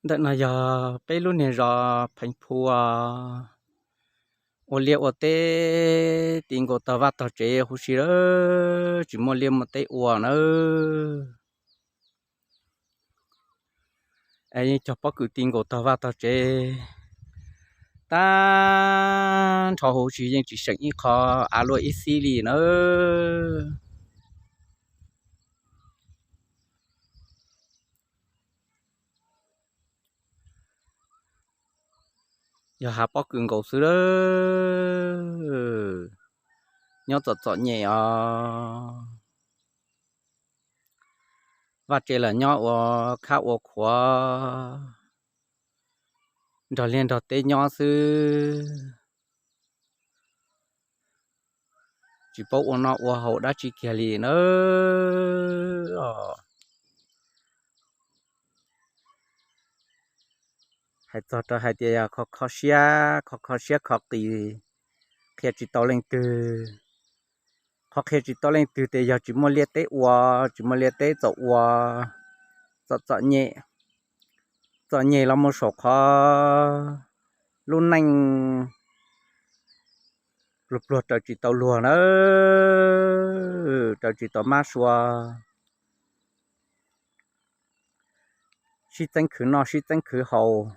Ntawm no yog peb lub niag zos Pheej Phu, ua liaj ua teb ti nkaus tog vaj tog tsev huv si lawm, tsis muaj liaj muaj teb ua nawb. Es yeej cog pob kws ti nkaus tog vaj tog tsev, tag nrho huv si yeej tsis seem ib qho av luaj ib xib li nawb. Yog hav pob kws nkaus xwb lawm, nyob txom txom nyem os. Vaj tse los nyob ua khab ua khuav, nrog liaj nrog teb nyob xwb, tsis paub ua noj ua haus dab tsi kiag li nawb. Hais txog rau hais tias yog kho kho siab, kho kho siab kho qis, qhia tsis tau leej twg. Qhov qhia tsis tau leej twg tias yog tsis muaj liaj teb ua, tsis muaj liaj teb txaus ua, txom txom nyem, txom nyem los mus saum qhov lub neej pluag pluag raws tsis tau luag nawb, raws tsis tau mab sua, sib txeeb khwv noj sib txeeb khwv haus,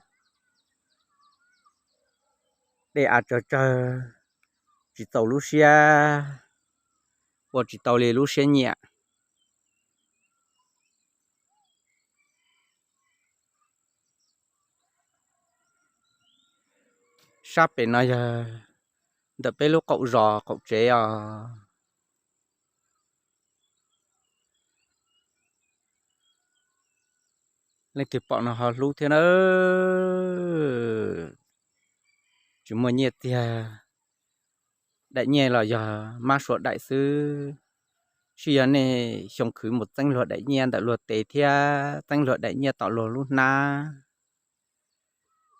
dej av tsawg tsawg, tsis txaus lub siab, ua tsis tau li lub siab nyiam. Sab pem no yog ntawm peb lub qaum zos qaum tsev os. Leej twg pom no ho hlub thiab nawb. Tsis muaj nyiaj txiag, daim nyiaj los yog mab sua daim xwb. Sib yog nej xyoo khwv mus txeeb luag daim nyiaj ntawm luag tes thiab txeeb luag daim nyiaj tom luag lub hnab,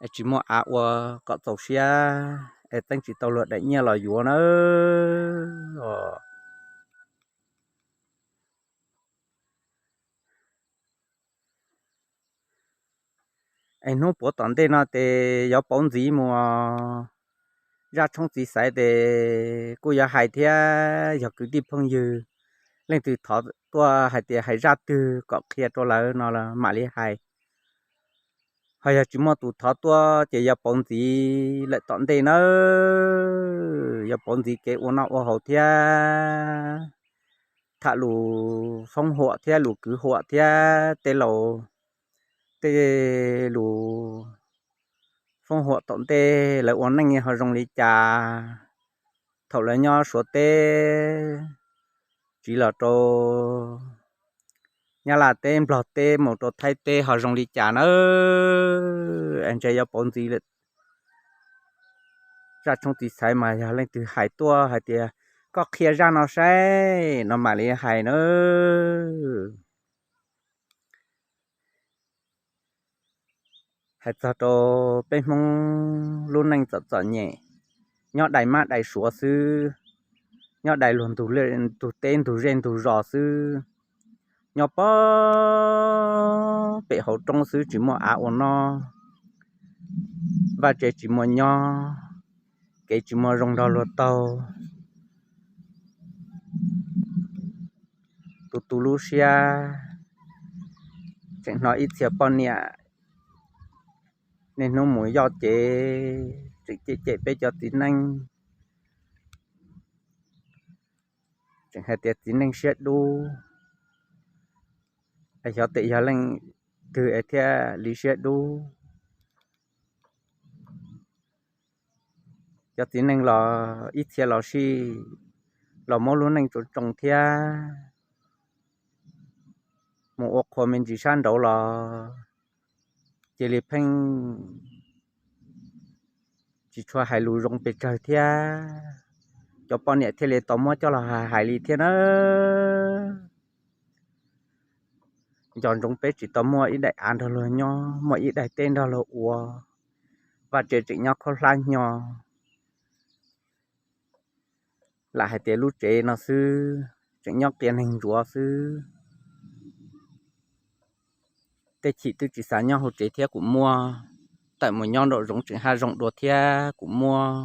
es tsis muaj av ua kom txaus siab, es txeeb tsis tau luag daim nyiaj los yuav nawb. Es hnub puav tom ntej no ces yuav pauv ntxiv mus, zaj tshoob txiv xaiv ces kuj yuav hais thiab, yog kwv tij phooj ywg leej twg thov tuaj hais tias hais zaj twg kom qhia rau lawv no los mam li hais. Ho yog tsis muaj tus thov tuaj ces yuav pauv ntxiv lawm tom ntej nawb. Yuav pauv ntxiv kev ua noj ua haus thiab, tham lus foob huam thiab lus kwv huam thiab tej laus tej lus foob huam tom ntej lawv ua neej ho zoo li cas. Thaum lawv nyob Suav teb, tsiv los rau Nyab Laj teb, Nplog teb, mus rau Thaib teb ho zoo li cas nawb. Es ntshe yuav pauv ntxiv lawm. Zaj tshoob txiv xaiv mas yog leej twg hais tuaj hais tias koj qhia zaj no saib no mam li hais nawb. Hais txog rau peb Hmoob lub neej txom txom nyem, nyob dai mab dai suav xwb, nyob dai luag ntug teb ntug zej ntug zos xwb, nyob pem hauv roob xwb tsis muaj av ua noj, vaj tse tsis muaj nyob, kev tsis muaj zoo nrog luag taug. Tu tu lub siab, tseem hnov ib txhia poj niam niaj hnub mus yoj cev tseem cem cem peb cov txiv neej, tseem hais tias txiv neej siab dub, es xyov tes yog leej twg es thiaj li siab dub. Cov txiv neej los ib txhia los sij los muab lub neej tsoo tsoo thiab, mus ua qhua me ntsis sab nraud los cia li pheej tsis tshua hais lus zoo pes tsawg thiab, cov poj niam thiaj li tau muab coj los hais hais li thiab nawb. Nco ntsoov peb tsis tau muaj ib daim av nrog luag nyob, muaj ib daim teb nrog luag ua, vaj tse tseem nyob khaub hlab hnyo, lam hais tias lub tsev no xwb, tseem nyob qia neeg ntsuav xwb. Tej chim twb tsis xav nyob hauv tsev thiab kuv muaj, tawm mus nyob nraum zoov tseem haj zoo dua thiab kuv muaj.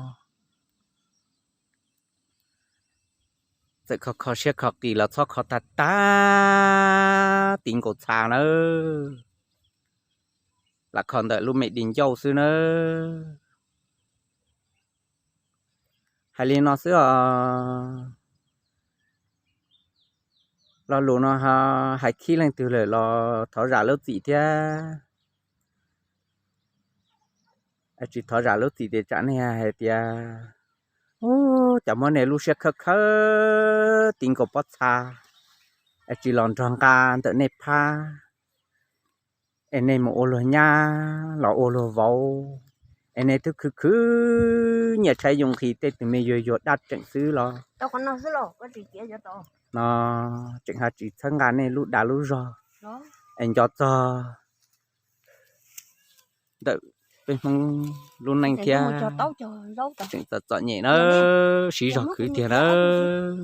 Txawm kho kho siab kho qis los txhob kho tag tag, tiv nkaus txha nawb, lam kho ntawm lub me di ncauj xwb nawb. Hais li no xwb os. Lo lus no hais khib leej twg lawm los thov zam lub txim thiab. Tsis thov zam lub txim tias tsam nej hais tias, u, cas muab nej lub siab khawb khawb tiv nkaus pob txha, es tsis los nrog nqa ntawm nej phab, es nej mus ua luag nyab los ua luag vauv, es nej twb khwv khwv nyiaj tshaib yooj nqhis tej tus me yuag yuag dab tseem xwb los no tseem haj tsis txhawb nqa nej lub dag lub zog, es nco txog ntawm peb Hmoob lub neej thiab tseem txom txom nyem nawb, siv zog khwv tiag nawb.